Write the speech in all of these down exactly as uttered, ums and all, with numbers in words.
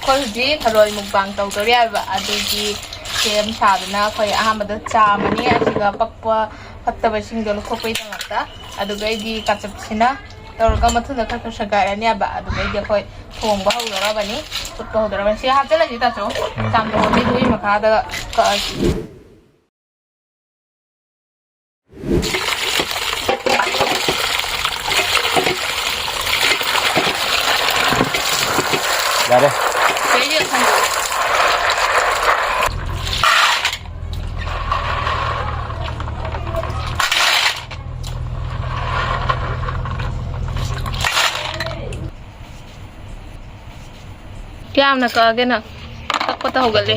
ꯑꯩꯈꯣꯏ ꯍꯧꯖꯤꯛ ꯊꯔꯣꯏ ꯃꯨꯛꯕꯥꯡ ꯇꯧꯗꯣꯔꯤ ꯍꯥꯏꯕ, ꯑꯗꯨꯒꯤ ꯁꯦꯝ ꯁꯥꯗꯅ ꯑꯩꯈꯣꯏ ꯑꯍꯥꯟꯕꯗ ꯆꯥꯝꯃꯅꯤ, ꯑꯁꯤꯒ ꯑꯄꯛꯄ ꯐꯠꯇꯕꯁꯤꯡꯗꯣ ꯂꯧꯊꯣꯛꯄꯒꯤꯗꯃꯛꯇ꯫ ꯑꯗꯨꯒ ꯑꯩꯗꯤ ꯀꯥꯆꯞꯁꯤꯅ ꯇꯧꯔꯒ ꯃꯊꯨꯟꯗ ꯈꯔ ꯈꯔ ꯁꯦꯒꯥꯏꯔꯅꯤ ꯍꯥꯏꯕ꯫ ꯑꯗꯨꯒ ꯑꯩꯗꯤ ꯑꯩꯈꯣꯏ ꯊꯣꯡꯕ ꯍꯧꯗꯣꯔꯕꯅꯤ, ꯐꯨꯠꯄ ꯍꯧꯗꯣꯔꯕꯅꯤ꯫ ꯁꯤ ꯍꯥꯞꯆꯤꯜꯂꯁꯤ ꯇꯥꯆꯧ, ꯎꯝ꯫ ꯆꯥꯝꯊꯣꯛꯑꯁꯤ, ꯑꯗꯨꯒꯤ ꯃꯈꯥꯗ ꯀꯛꯑꯁꯤ꯫ ꯌꯥꯔꯦ꯫ ꯀꯌꯥꯝꯅ ꯀꯛꯑꯒꯦ ꯅꯪ? ꯀꯛꯄꯇ ꯍꯧꯒꯠꯂꯦ꯫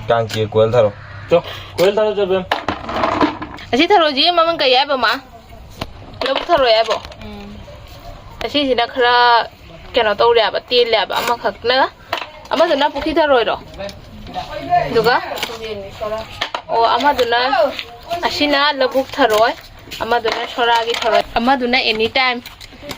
ꯀꯥꯡ ꯆꯤꯛꯑꯦ, ꯀꯣꯏꯜ ꯊꯥꯔꯣ꯫ ꯆꯣ, ꯀꯣꯏꯜ ꯊꯥꯔꯣ ꯆꯣ, ꯕꯦꯝ꯫ ꯑꯁꯤ ꯊꯔꯣꯏꯁꯤ ꯃꯃꯤꯡ ꯀꯩ ꯍꯥꯏꯕ, ꯃꯥ? ꯂꯧꯕꯨꯛ ꯊꯔꯣꯏ ꯍꯥꯏꯕꯣ? ꯎꯝ꯫ ꯑꯁꯤꯁꯤꯅ ꯈꯔ ꯀꯩꯅꯣ ꯇꯧꯔꯦꯕ, ꯇꯦꯜꯂꯦꯕ꯫ ꯑꯃꯈꯛꯅ, ꯑꯃꯗꯨꯅ ꯄꯨꯈ꯭ꯔꯤ ꯊꯔꯣꯏꯔꯣ? ꯑꯗꯨꯒ, ꯑꯣ, ꯑꯃꯗꯨꯅ, ꯑꯁꯤꯅ ꯂꯧꯕꯨꯛ ꯊꯔꯣꯏ, ꯑꯃꯗꯨꯅ ꯁꯣꯔꯥꯒꯤ ꯊꯔꯣꯏ, ꯑꯃꯗꯨꯅ ꯑꯦꯅꯤ ꯇꯥꯏꯝ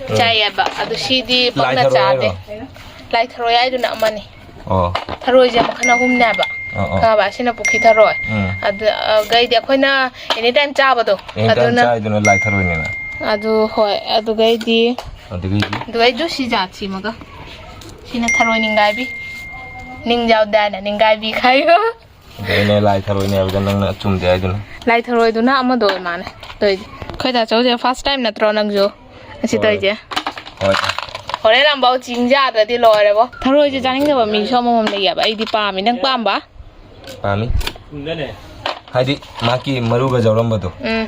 ꯎꯝ꯫ ꯆꯥꯏꯌꯦꯕ꯫ ꯑꯗꯨ ꯁꯤꯗꯤ ꯂꯥꯏ ꯄꯛꯅ ꯊꯔꯣꯏ ꯆꯥꯗꯦ꯫ ꯍꯥꯏꯔꯣ? ꯂꯥꯏ ꯊꯔꯣꯏ ꯍꯥꯏꯗꯨꯅ ꯑꯃꯅꯤ꯫ ꯑꯣ꯫ ꯊꯔꯣꯏꯁꯦ ꯃꯈꯜ ꯑꯍꯨꯝꯅꯦꯕ꯫ ꯑꯣ, ꯑꯣ꯫ ꯈꯪꯉꯕ? ꯑꯁꯤꯅ ꯄꯨꯈ꯭ꯔꯤ ꯊꯔꯣꯏ꯫ ꯎꯝ꯫ ꯑꯗꯨ, ꯑ, ꯒꯩꯗꯤ ꯑꯩꯈꯣꯏꯅ ꯑꯦꯅꯤ ꯇꯥꯏꯝ ꯆꯥꯕꯗꯣ꯫ ꯑꯦꯅꯤ ꯇꯥꯏꯝ ꯑꯗꯨꯅ ꯆꯥꯏꯗꯨꯅ ꯂꯥꯏ ꯊꯔꯣꯏꯅꯦꯕ꯫ ꯑꯗꯨ ꯍꯣꯏ, ꯑꯗꯨꯒꯩꯗꯤ꯫ ꯑꯗꯨꯒꯩꯗꯤ꯫ ꯑꯗꯨꯒꯩꯗꯨ ꯁꯤ ꯖꯥꯠꯁꯤꯃꯒ꯫ ꯁꯤꯅ ꯊꯔꯣꯏ ꯅꯤꯡꯒꯥꯏꯕꯤ꯫ ꯅꯤꯡ ꯌꯥꯎꯗꯦ ꯍꯥꯏꯅ ꯅꯤꯡꯒꯥꯏꯕꯤ ꯈꯥꯏꯌꯣ꯫ ꯑꯗ ꯑꯩꯅ ꯂꯥꯏ ꯊꯔꯣꯏꯅꯦ ꯍꯥꯏꯕꯗ ꯅꯪꯅ ꯆꯨꯝꯗꯦ ꯍꯥꯏꯗꯨꯅ꯫ ꯂꯥꯏ ꯊꯔꯣꯏꯗꯨꯅ ꯑꯃꯗꯣ ꯑꯣꯏ ꯃꯥꯜꯂꯦ ꯇꯧꯔꯤꯁꯦ꯫ ꯑꯩꯈꯣꯏ ꯗꯥꯆꯧꯁꯦ first time ꯅꯠꯇ꯭ꯔꯣ ꯅꯪꯁꯨ? ꯉꯁꯤ ꯍꯣꯏ꯫ ꯇꯧꯔꯤꯁꯦ꯫ ꯍꯣꯏ꯫ ꯍꯣꯔꯦꯟ ꯑꯃꯐꯥꯎ ꯆꯤꯡ ꯌꯥꯗ꯭ꯔꯗꯤ ꯂꯣꯏꯔꯦꯕꯣ꯫ ꯊꯔꯣꯏꯁꯦ ꯆꯥꯅꯤꯡꯗꯕ ꯃꯤꯁꯨ ꯑꯃꯃꯝ ꯂꯩꯌꯦꯕ꯫ ꯑꯩꯗꯤ ꯄꯥꯝꯃꯤ꯫ ꯅꯪ ꯄꯥꯝꯕ? ꯄꯥꯝꯃꯤ꯫ ꯍꯥꯏꯗꯤ ꯃꯥꯒꯤ ꯃꯔꯨꯒ ꯌꯥꯎꯔꯝꯕꯗꯣ꯫ ꯎꯝ꯫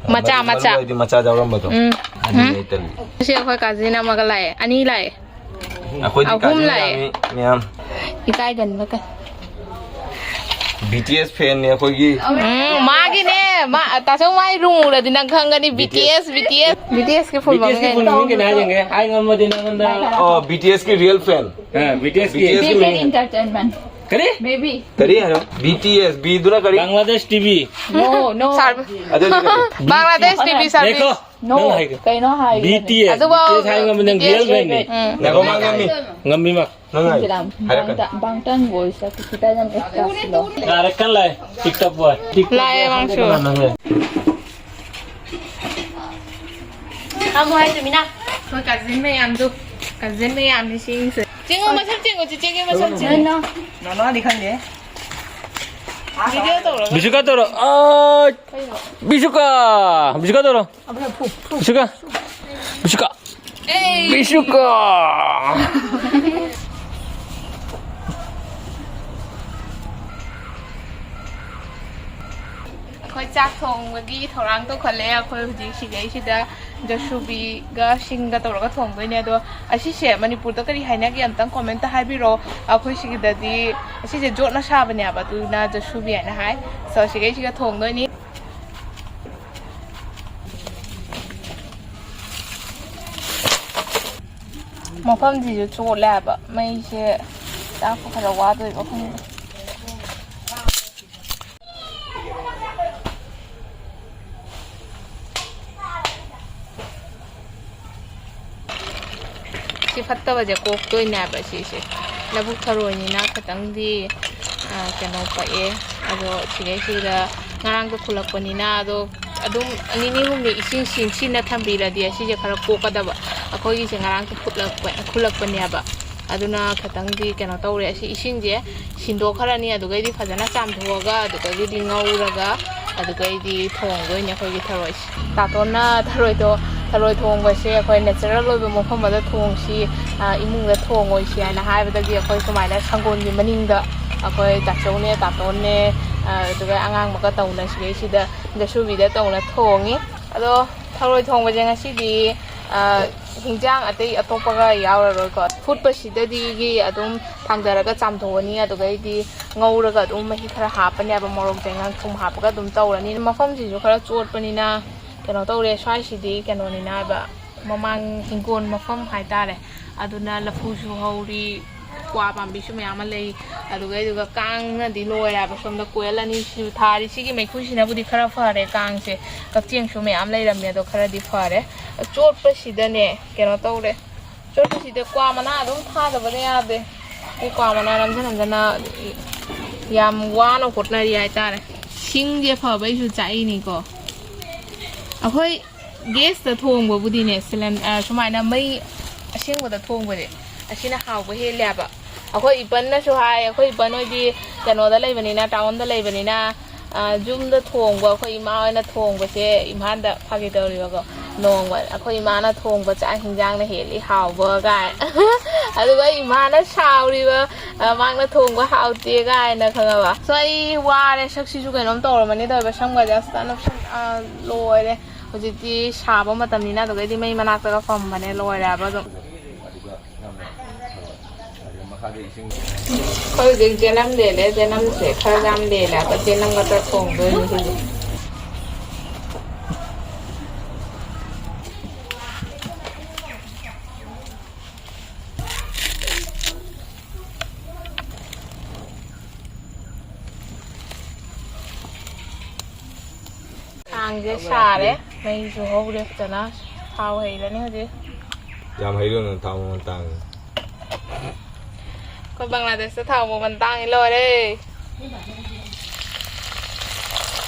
ꯃꯆꯥ, ꯃꯔꯨ, ꯃꯆꯥ꯫ ꯃꯔꯨ ꯍꯥꯏꯗꯤ ꯃꯆꯥ ꯌꯥꯎꯔꯝꯕꯗꯣ꯫ ꯎꯝ꯫ ꯑꯗꯨꯅꯤ ꯎꯝ꯫ ꯑꯩ ꯇꯜꯂꯤ꯫ ꯁꯤ ꯑꯩꯈꯣꯏ cousin ꯑꯃꯒ ꯂꯥꯛꯑꯦ꯫ ꯑꯅꯤ ꯂꯥꯛꯑꯦ꯫ ꯑꯩꯈꯣꯏꯗꯤ ꯑꯍꯨꯝ cousin ꯂꯥꯛꯑꯦ꯫ ꯌꯥꯝꯃꯤ ꯃꯌꯥꯝ꯫ ꯏꯀꯥꯏꯒꯟꯕ ꯀꯩ? B T S fan ꯅꯦ ꯑꯩꯈꯣꯏꯒꯤ꯫ ꯎꯝ, ꯃꯥꯒꯤꯅꯦ꯫ ꯃꯥ, ꯇꯥꯆꯧ ꯃꯥꯏ room ꯎꯔꯗꯤ ꯅꯪ ꯈꯪꯒꯅꯤ꯫ B T S, B T S, B T S ꯀꯤ full ꯃꯃꯤꯡ ꯀꯩꯅꯣ? ꯃꯃꯤꯡ ꯀꯩꯅꯣ ꯍꯥꯏ ꯌꯦꯡꯒꯦ? ꯍꯥꯏ ꯉꯝꯃꯗꯤ ꯅꯉꯣꯟꯗ꯫ ꯑꯣ, B T S ꯀꯤ real fan꯫ ꯑ, B T S ꯀꯤ꯫ B T S ꯀꯤ real fan꯫ Entertainment꯫ ꯀꯔꯤ? Baby꯫ ꯀꯔꯤ ꯍꯥꯏꯅꯣ? B T S, B ꯗꯨꯅ ꯀꯔꯤ? Bangladesh T V꯫ No, no꯫ Sir꯫ ꯑꯗꯨꯗꯤ ꯀꯔꯤ? Bangladesh T V service꯫ ꯂꯩꯀꯣ꯫ No, ꯅꯪ ꯍꯥꯏꯒꯦ꯫ ꯀꯩꯅꯣ ꯍꯥꯏꯒꯦ꯫ ꯕꯤ ꯇꯤ ꯑꯦꯁ, ꯑꯗꯨꯕꯨ ꯕꯤ ꯇꯤ ꯑꯦꯁ ꯍꯥꯏ ꯉꯝꯕ ꯅꯪ ꯕꯤ ꯇꯤ ꯑꯦꯁ ꯔꯤꯌꯦꯜ ꯃꯦꯟꯅꯤ꯫ ꯎꯝ꯫ ꯉꯝꯃꯤ ꯃꯥ꯫ ꯉꯝꯃꯤ ꯃꯥ꯫ ꯅꯪ ꯍꯥꯏ꯫ ꯍꯥꯏꯔꯛꯀꯅꯤ꯫ ꯕꯥꯡꯇꯟ ꯕꯣꯏꯁꯇ ꯈꯤꯇꯪ ꯑꯦꯛꯁꯇ꯭ꯔꯥ ꯁꯤꯜꯂꯣ꯫ ꯌꯥꯔꯦ, ꯀꯟ ꯂꯥꯛꯑꯦ꯫ ꯇꯤꯛꯇꯣꯛ ꯕꯣꯏ꯫ ꯇꯤꯛꯇꯣꯛ ꯂꯥꯛꯑꯦ, ꯕꯣꯏ ꯃꯥꯡꯁꯨ꯫ ꯀꯅꯥꯅꯣ ꯍꯥꯏ? ꯐꯝꯃꯣ ꯍꯥꯏ, ꯇꯨꯃꯤꯟꯅ꯫ ꯑꯩꯈꯣꯏ ꯀꯥꯖꯤꯟ ꯃꯌꯥꯝꯗꯨ, ꯀꯥꯖꯤꯟ ꯃꯌꯥꯝꯅꯤ ꯁꯤꯡꯁꯦ꯫ ꯆꯤꯡꯉꯨ, ꯃꯁꯝ ꯆꯤꯡꯉꯨ, ꯆꯤꯆꯦꯒꯤ ꯃꯁꯝ ꯆꯤꯡꯉꯨ꯫ ꯅꯅꯥꯗꯤ ꯈꯪꯗꯦ꯫ ꯚꯤꯗꯤꯑꯣ ꯇꯧꯔꯒ꯫ ꯕꯤꯁꯨꯀꯥ ꯇꯧꯔꯣ꯫ ꯑꯥ! ꯀꯩꯅꯣ? ꯕꯤꯁꯨꯀꯥ! ꯕꯤꯁꯨꯀꯥ ꯇꯧꯔꯣ꯫ ꯕꯤꯁꯨꯀꯥ! ꯕꯤꯁꯨꯀꯥ! ꯕꯤꯁꯨꯀꯥ! ꯑꯩꯈꯣꯏ ꯆꯥꯛ ꯊꯣꯡꯕꯒꯤ ꯊꯧꯔꯥꯡ ꯇꯧꯈꯠꯂꯦ꯫ ꯑꯩꯈꯣꯏ ꯍꯧꯖꯤꯛ ꯁꯤꯗꯩꯁꯤꯗ ꯖꯁꯨꯕꯤꯒ ꯁꯤꯡꯒ ꯇꯧꯔꯒ ꯊꯣꯡꯗꯣꯏꯅꯦ꯫ ꯑꯗꯣ ꯑꯁꯤꯁꯦ ꯃꯅꯤꯄꯨꯔꯗ ꯀꯔꯤ ꯍꯥꯏꯅꯒꯦ? ꯑꯝꯇꯪ ꯀꯣꯃꯦꯟꯇ ꯍꯥꯏꯕꯤꯔꯛꯑꯣ꯫ ꯑꯩꯈꯣꯏ ꯁꯤꯒꯤꯗꯗꯤ ꯑꯁꯤꯁꯦ ꯖꯣꯠꯅ ꯁꯥꯕꯅꯦꯕ, ꯑꯗꯨꯅ ꯖꯁꯨꯕꯤ ꯍꯥꯏꯅ ꯍꯥꯏ꯫ So, ꯁꯤꯒꯩꯁꯤꯒ ꯊꯣꯡꯗꯣꯏꯅꯤ꯫ ꯃꯐꯝꯁꯤꯁꯨ ꯆꯣꯠꯂꯦ ꯍꯥꯏꯕ, ꯃꯩꯁꯦ ꯆꯥꯛꯄ ꯈꯔ ꯋꯥꯗꯣꯏꯕ ꯈꯪꯗꯦ꯫ ꯁꯤ ꯐꯠꯇꯕꯁꯦ ꯀꯣꯛꯇꯣꯏꯅꯦ ꯍꯥꯏꯕ ꯁꯤꯁꯦ꯫ ꯂꯧꯕꯨꯛ ꯊꯔꯣꯏꯅꯤꯅ ꯈꯤꯇꯪꯗꯤ, ꯑ, ꯀꯩꯅꯣ ꯄꯛꯑꯦ꯫ ꯑꯗꯣ ꯁꯤꯗꯩꯁꯤꯗ ꯉꯔꯥꯡꯗꯣ ꯈꯨꯜꯂꯛꯄꯅꯤꯅ, ꯑꯗꯣ ꯑꯗꯨꯝ ꯅꯤꯅꯤ ꯍꯨꯝꯅꯤ ꯏꯁꯤꯡ ꯁꯤ-, ꯁꯤꯟꯅ ꯊꯝꯕꯤꯔꯗꯤ ꯑꯁꯤꯁꯦ ꯈꯔ ꯀꯣꯛꯀꯗꯕ꯫ ꯑꯩꯈꯣꯏꯒꯤꯁꯦ ꯉꯔꯥꯡꯁꯦ ꯐꯨꯠꯂꯛꯄ-, ꯈꯨꯜꯂꯛꯄꯅꯦꯕ꯫ ꯑꯗꯨꯅ ꯈꯤꯇꯪꯗꯤ ꯀꯩꯅꯣ ꯇꯧꯔꯦ꯫ ꯑꯁꯤ ꯏꯁꯤꯡꯁꯦ ꯁꯤꯟꯗꯣꯛꯈ꯭ꯔꯅꯤ, ꯑꯗꯨꯒꯩꯗꯤ ꯐꯖꯅ ꯆꯥꯝꯊꯣꯛꯑꯒ, ꯑꯗꯨꯗꯒꯤꯗꯤ ꯉꯧꯔꯒ, ꯑꯗꯨꯒꯩꯗꯤ ꯊꯣꯡꯗꯣꯏꯅꯦ ꯑꯩꯈꯣꯏꯒꯤ ꯊꯔꯣꯏꯁꯦ꯫ ꯇꯥꯇꯣꯟꯅ ꯊꯔꯣꯏꯗꯣ, ꯊꯔꯣꯏ ꯊꯣꯡꯕꯁꯦ ꯑꯩꯈꯣꯏ natural ꯑꯣꯏꯕ ꯃꯐꯝ ꯑꯃꯗ ꯊꯣꯡꯁꯤ, ꯑ, ꯏꯃꯨꯡꯗ ꯊꯣꯡꯉꯣꯏꯁꯤ ꯍꯥꯏꯅ ꯍꯥꯏꯕꯗꯒꯤ ꯑꯩꯈꯣꯏ ꯁꯨꯃꯥꯏꯅ ꯁꯪꯒꯣꯜꯒꯤ ꯃꯅꯤꯡꯗ ꯑꯩꯈꯣꯏ ꯇꯥꯆꯧꯅꯦ, ꯇꯥꯇꯣꯟꯅꯦ, ꯑ, ꯑꯗꯨꯒ ꯑꯉꯥꯡꯕꯒ ꯇꯧꯅ ꯁꯤꯗꯩꯁꯤꯗ ꯖꯁꯨꯕꯤꯗ ꯇꯧꯅ ꯊꯣꯡꯉꯤ꯫ ꯑꯗꯣ ꯊꯔꯣꯏ ꯊꯣꯡꯕꯁꯦ ꯉꯁꯤꯗꯤ, ꯑ, ꯍꯤꯟꯖꯥꯡ ꯑꯇꯩ ꯑꯇꯣꯞꯄꯒ ꯌꯥꯎꯔꯔꯣꯏꯀꯣ꯫ ꯐꯨꯠꯄꯁꯤꯗꯗꯤꯒꯤ ꯑꯗꯨꯝ ꯊꯥꯡꯗꯔꯒ ꯆꯥꯝꯊꯣꯛꯑꯅꯤ, ꯑꯗꯨꯒꯩꯗꯤ ꯉꯧꯔꯒ ꯑꯗꯨꯝ ꯃꯍꯤ ꯈꯔ ꯍꯥꯞꯄꯅꯦꯕ, ꯃꯣꯔꯣꯛ, ꯆꯉꯥꯡ, ꯊꯨꯝ ꯍꯥꯞꯄꯒ ꯑꯗꯨꯝ ꯇꯧꯔꯅꯤ꯫ ꯃꯐꯝꯁꯤꯁꯨ ꯈꯔ ꯆꯣꯠꯄꯅꯤꯅ ꯀꯩꯅꯣ ꯇꯧꯔꯦ, ꯁ꯭ꯋꯥꯏꯁꯤꯗꯤ ꯀꯩꯅꯣꯅꯤꯅ ꯍꯥꯏꯕ, ꯃꯃꯥꯡ ꯍꯤꯡꯒꯣꯜ ꯃꯐꯝ ꯍꯥꯏꯇꯥꯔꯦ, ꯑꯗꯨꯅ ꯂꯐꯨꯁꯨ ꯍꯧꯔꯤ, ꯀ꯭ꯋꯥ ꯄꯥꯝꯕꯤꯁꯨ ꯃꯌꯥꯝ ꯑꯃ ꯂꯩ꯫ ꯑꯗꯨꯒ ꯑꯗꯨꯒ ꯀꯥꯡꯅꯗꯤ ꯂꯣꯏꯔꯦ ꯍꯥꯏꯕ꯫ ꯁꯣꯝꯗ ꯀꯣꯏꯜ ꯑꯅꯤꯁꯤꯁꯨ ꯊꯥꯔꯤ꯫ ꯁꯤꯒꯤ ꯃꯩꯈꯨꯁꯤꯅꯕꯨꯗꯤ ꯈꯔ ꯐꯔꯦ ꯀꯥꯡꯁꯦ꯫ ꯀꯛꯆꯦꯡꯁꯨ ꯃꯌꯥꯝ ꯂꯩꯔꯝꯃꯦ, ꯑꯗꯣ ꯈꯔꯗꯤ ꯐꯔꯦ꯫ ꯆꯣꯠꯄꯁꯤꯗꯅꯦ ꯀꯩꯅꯣ ꯇꯧꯔꯦ꯫ ꯆꯣꯠꯄꯁꯤꯗ ꯀ꯭ꯋꯥ ꯃꯅꯥ ꯑꯗꯨꯝ ꯊꯥꯗꯕꯗꯤ ꯌꯥꯗꯦ꯫ ꯑꯩ ꯀ꯭ꯋꯥ ꯃꯅꯥ ꯅꯝꯖ ꯅꯝꯖꯅ ꯌꯥꯝ ꯋꯥꯅ ꯍꯣꯠꯅꯔꯤ ꯍꯥꯏꯇꯥꯔꯦ꯫ ꯁꯤꯡꯁꯦ ꯐꯕꯩꯁꯨ ꯆꯥꯛꯏꯅꯤꯀꯣ꯫ ꯑꯩꯈꯣꯏ ꯒꯦꯁꯇ ꯊꯣꯡꯕꯕꯨꯗꯤꯅꯦ, ꯁꯤꯂꯟ-, ꯑ, ꯁꯨꯃꯥꯏꯅ ꯃꯩ ꯑꯁꯦꯡꯕꯗ ꯊꯣꯡꯕꯁꯦ, ꯑꯁꯤꯅ ꯍꯥꯎꯕ ꯍꯦꯜꯂꯦ ꯍꯥꯏꯕ꯫ ꯑꯩꯈꯣꯏ ꯏꯄꯟꯅꯁꯨ ꯍꯥꯏ, ꯑꯩꯈꯣꯏ ꯏꯄꯟ ꯍꯣꯏꯗꯤ ꯀꯩꯅꯣꯗ ꯂꯩꯕꯅꯤꯅ, ꯇꯥꯎꯟꯗ ꯂꯩꯕꯅꯤꯅ, ꯑ, ꯌꯨꯝꯗ ꯊꯣꯡꯕ, ꯑꯩꯈꯣꯏ ꯏꯃꯥ ꯍꯣꯏꯅ ꯊꯣꯡꯕꯁꯦ ꯏꯝꯐꯥꯜꯗ ꯐꯥꯒꯤ ꯇꯧꯔꯤꯕꯀꯣ꯫ ꯅꯣꯡꯃ ꯑꯩꯈꯣꯏ ꯏꯃꯥꯅ ꯊꯣꯡꯕ ꯆꯥꯛ ꯍꯤꯟꯖꯥꯡꯅ ꯍꯦꯜꯂꯤ ꯍꯥꯎꯕ ꯀꯥꯏ꯫ ꯑꯗꯨꯒ ꯏꯃꯥꯅ ꯁꯥꯎꯔꯤꯕ, ꯑ, ꯃꯥꯅ ꯊꯣꯡꯕ ꯍꯥꯎꯇꯦ ꯀꯥꯏꯅ, ꯈꯪꯉꯕ? So ꯑꯩ ꯋꯥꯔꯦ, ꯁꯛꯁꯤꯁꯨ ꯀꯩꯅꯣꯝ ꯇꯧꯔꯝꯃꯅꯤ ꯇꯧꯔꯤꯕ, ꯁꯝꯒꯁꯦ ꯑꯁ ꯅꯞꯁꯟ-, ꯑ, ꯂꯣꯏꯔꯦ꯫ ꯍꯧꯖꯤꯛꯇꯤ ꯁꯥꯕ ꯃꯇꯝꯅꯤꯅ ꯑꯗꯨꯗꯩꯗꯤ ꯃꯩ ꯃꯅꯥꯛꯇꯒ ꯐꯝꯕꯅꯦ, ꯂꯣꯏꯔꯦ ꯍꯥꯏꯕ ꯑꯗꯨꯝ꯫ ꯑꯩꯈꯣꯏ ꯍꯧꯖꯤꯛ ꯆꯦꯅꯝ ꯂꯦꯜꯂꯦ, ꯆꯦꯅꯝꯁꯦ ꯈꯔ ꯌꯥꯝ ꯂꯦꯜꯂꯦ ꯍꯥꯏꯕ, ꯆꯦꯅꯝ ꯈꯛꯇ ꯊꯣꯡꯗꯣꯏꯅꯤ ꯁꯤꯗꯤ꯫ ꯈꯥꯡꯁꯦ ꯁꯥꯔꯦ, ꯃꯩꯁꯨ ꯍꯧꯔꯦ ꯐꯖꯅ꯫ ꯊꯥꯎ ꯍꯩꯔꯅꯤ ꯍꯧꯖꯤꯛ꯫ ꯌꯥꯝ ꯍꯩꯔꯨꯅꯨ, ꯊꯥꯎ ꯃꯃꯜ ꯇꯥꯡꯉꯤ꯫ ꯑꯩꯈꯣꯏ ꯕꯪꯒ꯭ꯂꯥꯗꯦꯁꯇ ꯊꯥꯎ ꯃꯃꯜ ꯇꯥꯡꯉꯤ ꯂꯣꯏꯔꯦ꯫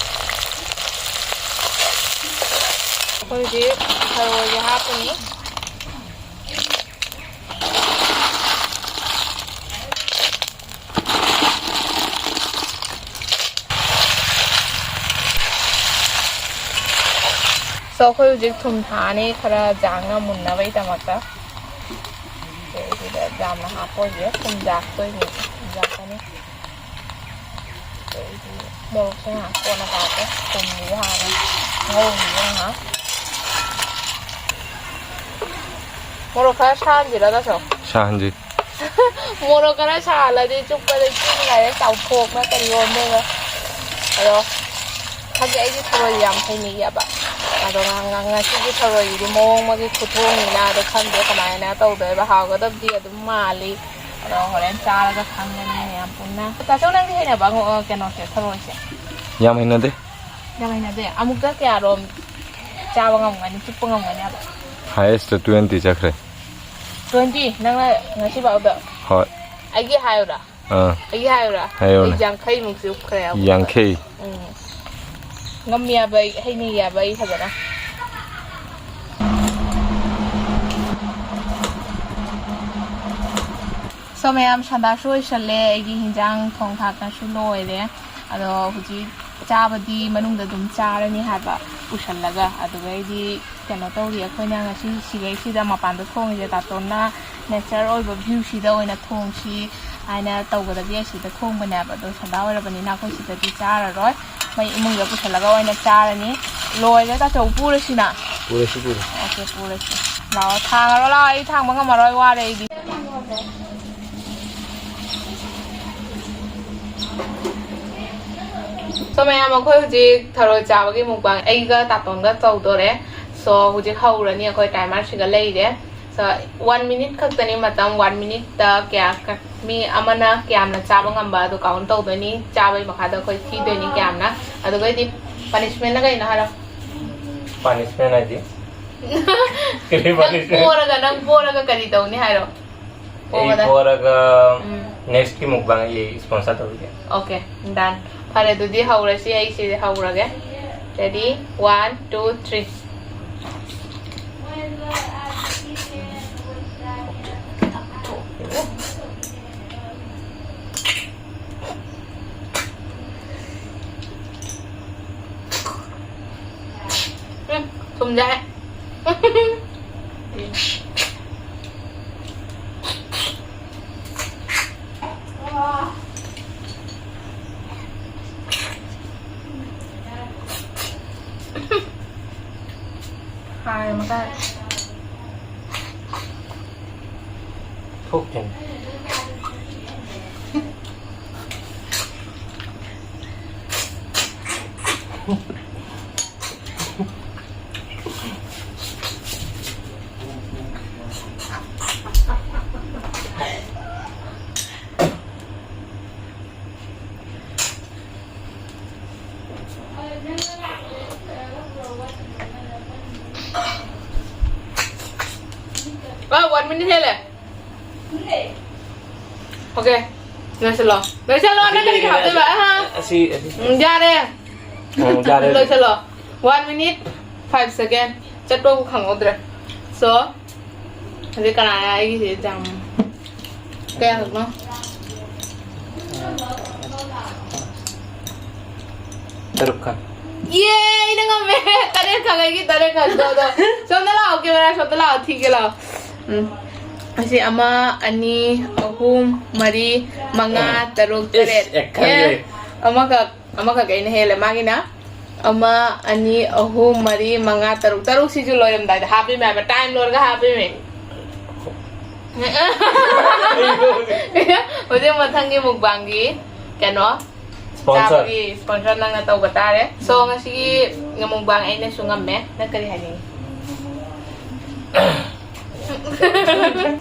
ꯑꯩꯈꯣꯏ ꯍꯧꯖꯤꯛ ꯊꯔꯣꯏꯁꯦ ꯍꯥꯞꯄꯅꯤ꯫ So, ꯑꯩꯈꯣꯏ ꯍꯧꯖꯤꯛ ꯊꯨꯝ ꯊꯥꯛꯑꯅꯤ, ꯈꯔ ꯖꯥꯡꯅ ꯃꯨꯟꯅꯕꯒꯤꯗꯃꯛꯇ꯫ ꯑꯗꯩꯁꯤꯗ ꯌꯥꯝꯅ ꯍꯥꯞꯄꯣꯏꯒꯦ, ꯊꯨꯝ ꯖꯥꯛꯇꯣꯏꯅꯦ, ꯊꯨꯝ ꯖꯥꯛꯀꯅꯤ꯫ ꯑꯗꯩꯗꯤ ꯃꯣꯔꯣꯛꯁꯦ ꯉꯥꯏꯍꯥꯛ ꯀꯣꯟꯅ ꯇꯥꯛꯀꯦ, ꯊꯨꯝꯁꯤꯒ ꯍꯥꯟꯅ ꯉꯧꯈꯤꯒꯦ ꯉꯥꯏꯍꯥꯛ꯫ ꯃꯣꯔꯣꯛ ꯈꯔ ꯁꯥꯍꯟꯁꯤꯔ, ꯗꯥ ꯁꯣ? ꯁꯥꯍꯟꯁꯤ꯫ ꯃꯣꯔꯣꯛ ꯈꯔ ꯁꯥꯍꯜꯂꯗꯤ ꯆꯨꯞꯄꯗ ꯆꯤꯡ ꯂꯩꯔꯦ, ꯆꯥꯎꯊꯣꯛꯅ ꯀꯔꯤ ꯑꯣꯟꯗꯣꯏꯅꯣ꯫ ꯑꯗꯣ ꯈꯪꯗꯦ, ꯑꯩꯗꯤ ꯊꯔꯣꯏ ꯌꯥꯝ ꯍꯩꯅꯤꯡꯉꯦꯕ꯫ ꯑꯗꯣ ꯉ-, ꯉ-, ꯉꯁꯤꯒꯤ ꯊꯔꯣꯏꯒꯤꯗꯤ ꯃꯑꯣꯡ ꯑꯃꯒꯤ ꯈꯨꯊꯣꯡꯅꯤꯅ ꯑꯗꯣ ꯈꯪꯗꯦ ꯀꯃꯥꯏꯅ ꯇꯧꯗꯣꯏꯕ꯫ ꯍꯥꯎꯒꯗꯕꯗꯤ ꯑꯗꯨꯝ ꯃꯥꯜꯂꯤ꯫ ꯑꯗꯣ ꯍꯣꯔꯦꯟ ꯆꯥꯔꯒ ꯈꯪꯒꯅꯤ ꯃꯌꯥꯝ ꯄꯨꯟꯅ꯫ ꯇꯥꯆꯧ, ꯅꯪꯗꯤ ꯍꯩꯅꯕ ꯑꯉꯧ-, ꯑ, ꯀꯩꯅꯣꯁꯦ, ꯊꯔꯣꯏꯁꯦ? ꯌꯥꯝ ꯍꯩꯅꯗꯦ꯫ ꯌꯥꯝ ꯍꯩꯅꯗꯦ? ꯑꯃꯨꯛꯇ ꯀꯌꯥꯔꯣꯝ ꯆꯥꯕ ꯉꯝꯒꯅꯤ, ꯆꯨꯞꯄ ꯉꯝꯒꯅꯤ ꯍꯥꯏꯕ? Highest ꯇ twenty ꯆꯠꯈ꯭ꯔꯦ꯫ Twenty? ꯅꯪꯅ ꯉꯁꯤꯐꯥꯎꯗ? ꯍꯣꯏ꯫ ꯑꯩꯒꯤ ꯍꯥꯏꯌꯨꯔꯥ? ꯑꯥ꯫ ꯑꯩꯒꯤ ꯍꯥꯏꯌꯨꯔꯥ? ꯍꯥꯏꯌꯨꯅꯦ꯫ ꯑꯩ ꯌꯥꯡꯈꯩꯃꯨꯛ ꯆꯨꯞꯈ꯭ꯔꯦ ꯑꯃꯨꯛꯇ꯫ ꯌꯥꯡꯈꯩ? ꯎꯝ꯫ ꯉꯝꯃꯤ ꯍꯥꯏꯕ ꯑꯩ, ꯍꯩꯅꯩ ꯍꯥꯏꯕ ꯑꯩ ꯐꯖꯅ꯫ So ꯃꯌꯥꯝ, ꯁꯟꯗꯥꯁꯨ ꯑꯣꯏꯁꯜꯂꯦ, ꯑꯩꯒꯤ ꯍꯤꯟꯖꯥꯡ ꯊꯣꯡ ꯊꯥꯛꯇꯅꯁꯨ ꯂꯣꯏꯔꯦ꯫ ꯑꯗꯣ ꯍꯧꯖꯤꯛ ꯆꯥꯕꯗꯤ ꯃꯅꯨꯡꯗ ꯑꯗꯨꯝ ꯆꯥꯔꯅꯤ ꯍꯥꯏꯕ ꯄꯨꯁꯜꯂꯒ꯫ ꯑꯗꯨꯒꯩꯗꯤ ꯀꯩꯅꯣ ꯇꯧꯔꯤ, ꯑꯩꯈꯣꯏꯅ ꯉꯁꯤ ꯁꯤꯒꯩꯁꯤꯗ ꯃꯄꯥꯟꯗ ꯊꯣꯡꯉꯤꯁꯦ ꯇꯥꯇꯣꯟꯅ nature ꯑꯣꯏꯕ view ꯁꯤꯗ ꯑꯣꯏꯅ ꯊꯣꯡꯁꯤ ꯍꯥꯏꯅ ꯇꯧꯒꯗꯕꯤ ꯑꯁꯤꯗ ꯊꯣꯡꯕꯅꯦꯕ꯫ ꯑꯗꯣ ꯁꯟꯗꯥ ꯑꯣꯏꯔꯕꯅꯤꯅ ꯑꯩꯈꯣꯏ ꯁꯤꯗꯗꯤ ꯆꯥꯔꯔꯣꯏ, ꯃꯣꯏ ꯏꯃꯨꯡꯗ ꯄꯨꯁꯜꯂꯒ ꯑꯣꯏꯅ ꯆꯥꯔꯅꯤ꯫ ꯂꯣꯏꯔꯦ ꯇꯥꯆꯧ, ꯄꯨꯔꯁꯤꯅ? ꯄꯨꯔꯁꯤ, ꯄꯨꯔꯁꯤ꯫ Okay, ꯄꯨꯔꯁꯤ꯫ ꯂꯥꯛꯑꯣ, ꯊꯥꯡꯉꯔꯣ ꯂꯥꯛꯑꯣ, ꯑꯩ ꯊꯥꯡꯕ ꯉꯝꯃꯔꯣꯏ, ꯋꯥꯔꯦ ꯑꯩꯗꯤ꯫ So ꯃꯌꯥꯝ, ꯑꯩꯈꯣꯏ ꯍꯧꯖꯤꯛ ꯊꯔꯣꯏ ꯆꯥꯕꯒꯤ mukbang ꯑꯩꯒ ꯇꯥꯇꯣꯟꯒ ꯇꯧꯗꯣꯔꯦ꯫ So ꯍꯧꯖꯤꯛ ꯍꯧꯔꯅꯤ, ꯑꯩꯈꯣꯏ timer ꯁꯤꯒ ꯂꯩꯔꯦ꯫ So one minute ꯈꯛꯇꯅꯤ ꯃꯇꯝ, one minute ꯇ ꯀꯌꯥ ꯀ-, ꯃꯤ ꯑꯃꯅ ꯀꯌꯥꯝꯅ ꯆꯥꯕ ꯉꯝꯕ ꯑꯗꯨ count ꯇꯧꯗꯣꯏꯅꯤ꯫ ꯆꯥꯕꯒꯤ ꯃꯈꯥꯗ ꯑꯩꯈꯣꯏ ꯊꯤꯗꯣꯏꯅꯤ ꯀꯌꯥꯝꯅ꯫ ꯑꯗꯨꯒꯩꯗꯤ punishment ꯅ ꯀꯩꯅꯣ ꯍꯥꯏꯔꯣ? Punishment ꯍꯥꯏꯗꯤ? ꯀꯔꯤ ꯅꯪ punishment? ꯄꯣꯔꯒ, ꯅꯪ ꯄꯣꯔꯒ ꯀꯔꯤ ꯇꯧꯅꯤ ꯍꯥꯏꯔꯣ? ꯑꯩ ꯄꯣꯕꯗ? ꯄꯣꯔꯒ ꯎꯝ꯫ Next ꯀꯤ mukbang ꯑꯩ sponsor ꯇꯧꯕꯤꯒꯦ꯫ Okay, done. ꯐꯔꯦ, ꯑꯗꯨꯗꯤ ꯍꯧꯔꯁꯤ, ꯑꯩ ꯁꯤꯗꯤ ꯍꯧꯔꯒꯦ꯫ Ready? One, two, three. ꯎꯝ, ꯊꯨꯝꯖꯥꯏ꯫ ꯍꯥꯏ ꯃꯈꯥ꯫ ꯊꯣꯛꯇꯦꯅꯦ꯫ ꯃꯤꯅꯤꯠ ꯍꯦꯜꯂꯦ꯫ ꯑꯣꯀꯦ꯫ ꯂꯣꯏꯁꯤꯜꯂꯣ꯫ ꯂꯣꯏꯁꯤꯜꯂꯣ, ꯅꯪ ꯀꯔꯤꯒꯤ ꯍꯥꯞꯇꯣꯏꯕ? ꯑꯍꯥ꯫ ꯑꯁꯤ, ꯑꯁꯤ꯫ ꯎꯝ, ꯌꯥꯔꯦ꯫ ꯑꯣ, ꯌꯥꯔꯦ꯫ ꯂꯣꯏꯁꯤꯜꯂꯣ꯫ One minute, five second꯫ ꯆꯠꯄꯕꯨ ꯈꯪꯍꯧꯗ꯭ꯔꯦ꯫ So, ꯍꯧꯖꯤꯛ ꯀꯅꯥ ꯑꯩꯒꯤꯁꯦ ꯌꯥꯝ ꯀꯌꯥꯈꯛꯅꯣ? ꯇꯔꯨꯛ ꯈꯛ꯫ ꯌꯦ, ꯑꯩꯅ ꯉꯝꯃꯦ꯫ ꯇꯔꯦꯠ ꯈꯛ, ꯑꯩꯒꯤ ꯇꯔꯦꯠ ꯈꯛꯇꯣ꯫ ꯑꯗꯣ ꯁꯣꯝꯗ ꯂꯥꯛꯑꯣ, camera ꯁꯣꯝꯗ ꯂꯥꯛꯑꯣ, ꯊꯤꯒꯦ ꯂꯥꯛꯑꯣ꯫ ꯎꯝ꯫ ꯑꯁꯤ ꯑꯃ, ꯑꯅꯤ, ꯑꯍꯨꯝ, ꯃꯔꯤ, ꯃꯉꯥ, ꯇꯔꯨꯛ, ꯏꯁ, ꯇꯔꯦꯠ꯫ ꯑꯦ, ꯈꯪꯗꯦ꯫ ꯑꯦ, ꯑꯃꯈꯛ, ꯑꯃꯈꯛ ꯑꯩꯅ ꯍꯦꯜꯂꯦ꯫ ꯃꯥꯒꯤꯅ ꯑꯃ, ꯑꯅꯤ, ꯑꯍꯨꯝ, ꯃꯔꯤ, ꯃꯉꯥ, ꯇꯔꯨꯛ꯫ ꯇꯔꯨꯛꯁꯤꯁꯨ ꯂꯣꯏꯔꯝꯗꯥꯏꯗ ꯍꯥꯞꯄꯤꯃꯦ ꯍꯥꯏꯕ, time ꯂꯣꯏꯔꯒ ꯍꯥꯞꯄꯤꯃꯦ꯫ ꯍꯧꯖꯤꯛ ꯃꯊꯪꯒꯤ mukbangꯒꯤ ꯀꯩꯅꯣ, sponsor꯫ ꯆꯥꯕꯒꯤ sponsor ꯅꯪꯅ ꯇꯧꯕ ꯇꯥꯔꯦ꯫ So, ꯉꯁꯤꯒꯤ mukbang ꯑꯩꯅꯁꯨ ꯉꯝꯃꯦ꯫ ꯅꯪ ꯀꯔꯤ ꯍꯥꯏꯅꯤꯡꯉꯤ?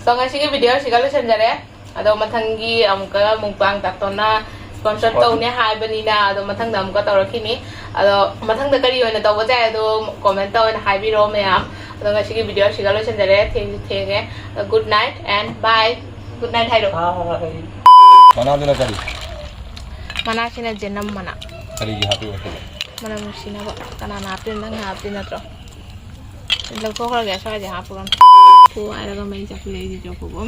So, ꯉꯁꯤꯒꯤ video ꯁꯤꯒ ꯂꯣꯏꯁꯤꯟꯖꯔꯦ꯫ ꯑꯗꯣ ꯃꯊꯪꯒꯤ ꯑꯃꯨꯛꯀ mukbang ꯗꯥꯛꯇꯣꯅ sponsor ꯇꯧꯅꯦ ꯍꯥꯏꯕꯅꯤꯅ, ꯑꯗꯣ ꯃꯊꯪꯗ ꯑꯃꯨꯛꯀ ꯇꯧꯔꯛꯈꯤꯅꯤ꯫ ꯑꯗꯣ ꯃꯊꯪꯗ ꯀꯔꯤ ꯑꯣꯏꯅ ꯇꯧꯕ ꯌꯥꯏ, ꯑꯗꯣ comment ꯇ ꯑꯣꯏꯅ ꯍꯥꯏꯕꯤꯔꯛꯑꯣ ꯃꯌꯥꯝ꯫ ꯑꯗꯣ ꯉꯁꯤꯒꯤ video ꯁꯤꯒ ꯂꯣꯏꯁꯤꯟꯖꯔꯦ꯫ ꯊꯦꯡꯁꯨ ꯊꯦꯡꯉꯦ꯫ Good night and bye꯫ Good night ꯍꯥꯏꯔꯣ꯫ ꯃꯅꯥꯗꯨꯅ ꯀꯔꯤ? ꯃꯅꯥꯁꯤꯅ ꯖꯦꯅꯝ ꯃꯅꯥ꯫ ꯀꯔꯤꯒꯤ ꯍꯥꯞꯄꯤꯕ ꯑꯗꯨꯗꯤ? ꯃꯅꯝ ꯅꯨꯡꯁꯤꯅꯕ꯫ ꯀꯅꯥꯅ ꯍꯥꯞꯇꯣꯏꯅꯣ? ꯅꯪꯅ ꯍꯥꯞꯇꯣꯏ ꯅꯠꯇ꯭ꯔꯣ? ꯂꯧꯊꯣꯛꯈ꯭ꯔꯒꯦ, ꯁ꯭ꯋꯥꯏꯗꯩ ꯍꯥꯞꯄꯨꯔꯅꯨ꯫ ꯐꯨ ꯍꯥꯏꯔꯒ ꯃꯩ ꯆꯥꯛꯄꯤꯔꯛꯏꯁꯦ ꯆꯣꯞꯄꯕꯣ꯫